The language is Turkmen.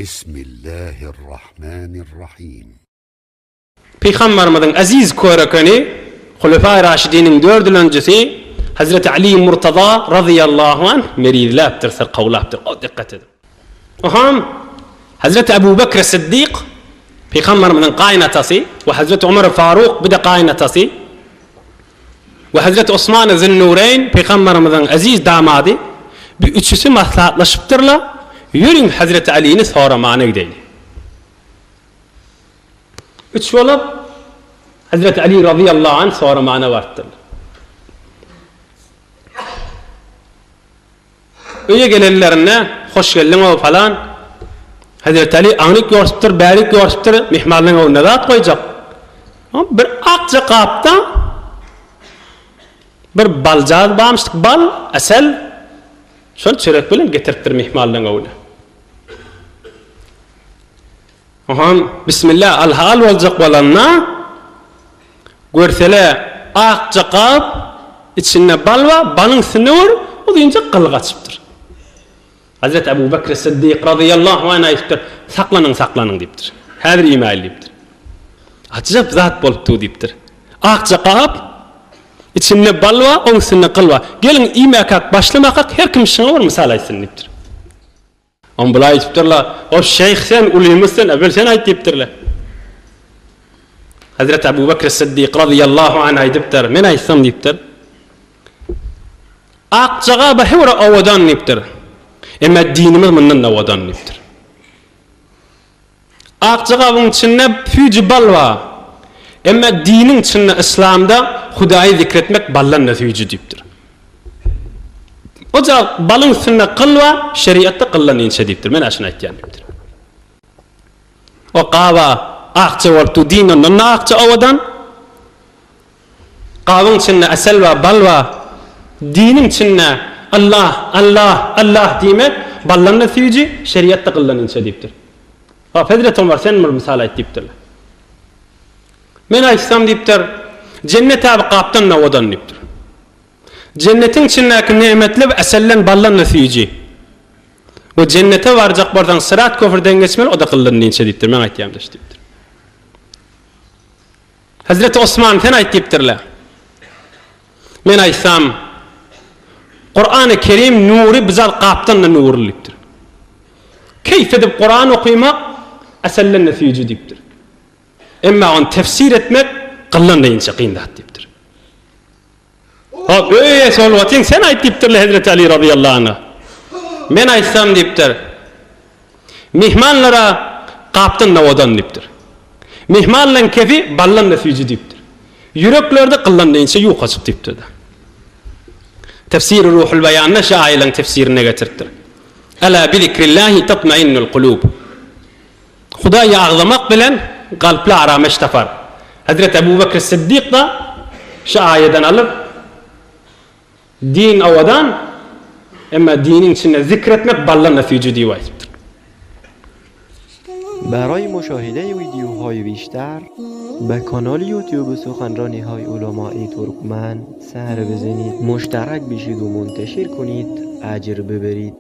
Bismillahirrahmanirrahim. Pygamberimiziň eziz körekeni, Hulefai Raşidiniň dördülenjisi Hazreti Ali Murtaza razyýallahu anh merizläpdir, syrkawlapdyr. O dikkat ediň. Oham Hazreti Ebu Bekr Siddik Pygamberimiziň gaýynatasy we Hazreti Omar Faruk bir-de gaýynatasy we Hazreti Osman Zünnureýn Pygamberimiziň eziz damady bu üçüsi maslahatlaşypdyrlar, Ýörüň Hazreti Alini soramana gideýli. Üç bolup Hazreti Ali razyýallahu anh soramana barypdyrlar. Öýe gelenlerinde, Hoş geldiň-ow, palan. Hezreti Aly aňryk ýorsupdyr, bärik ýorsupdyr, myhmanlaryň öňünde zat goýjak. Bir akja gapda bir baljaz barmyşdyk, bal, asal, şol çörek bilen getiripdir myhmanlaryň öňüne. Oňam Bismillah al-hal boljak bolanda, görsele akja gap, içinde bal bar, balyň üstünde bir uzynja gyl gaçypdyr. Hazreti Ebu Bekr Siddik razyýallahu anh aýdypdyr, Saklanyň, saklanyň diýipdir. Häzir iýmäýli diýipdir. Ajap zat bolupdy diýipdir. Akja gap, içinde bal bar, oň üstünde gyl bar. Geliň iýmäkäk, başlamakak her kim şuňa bir mysal aýtsyn diýipdir. Oň bulaý aýdypdyrlar, O şeýh sen, ulymyz sen, ewwel sen aýt diýipdirler. Hazreti Abu Bekr Siddik razyýallahu anh aýdypdyr, men aýtsam diýipdir. Akjaga bir höwre owadan diýipdir. Emma dinimiz mundan-da owadan diýipdir. Akja gabyň içinde süýji bal bar. Emma diniň içinde yslamda Hudaýy zikretmek baldan-da süýji diýipdir. Oja balyň üstünde gyl bar, şeriatda gyldan inçe diýipdir. Men-ä şuny aýtýan diýipdir. O gaba akja bolup dur, din ondan-da akja owadan. Gabyň içinde asal bar, bal bar. Diniň içinde Allah, Allah, Allah diýmek baldan-da süýji, şeriatda gyldan inçe diýipdir. Hop, Hezreti Omar sen bir mysal aýt diýipdirler. Men aýtsam diýipdir, Jennet abi gapdan-da owadan diýipdir. Jennetiň içindäki nemetler asaldan baldan-da süýji. We jennete barjak bolsaň syrat köprüden geçmeli, o-da gyldan inçe diýipdir. Men aýtýan-da şu diýipdir. Hezreti Osman sen aýt diýipdirler. Men aýtsam, Kurany Kerim nury bizal gapdan-da nurly diýipdir. Keýp edip Kuran okymak asaldan-da süýji diýipdir. Emma ony tefsir etmek gyldan-da inçe kyn zat diýipdir. Hop, öý eýesi bolup otyň, sen aýt diýipdirler Hezreti Ali razyýallahu anha. Men aýtsam diýipdir. Myhmanlara gapdan owadan diýipdir. Myhmanlaň kefi baldan-da süýji diýipdir. Ýüreklerde gyldan-da inçe ýukajyk diýipdir. Tefsiri Ruhul Beýanda şu aýalaň tefsirinde getiripdir. Ela bi zikrillahi tatmainnul kulub. Hudaýy agzamak bilen kalplar arameş tapar. Hezreti Ebu Bekr Siddik-da şu aýadan alyp, Din owadan, emma diniň içinde zikr etmek baldan-da süýji diýip aýdypdyr. Baraý muşahide wideohaý bişter be kanal ýutube suhanranihaý ulamai turkmen ser bizenid muşterak bişid u munteşir kunid ajr biberid.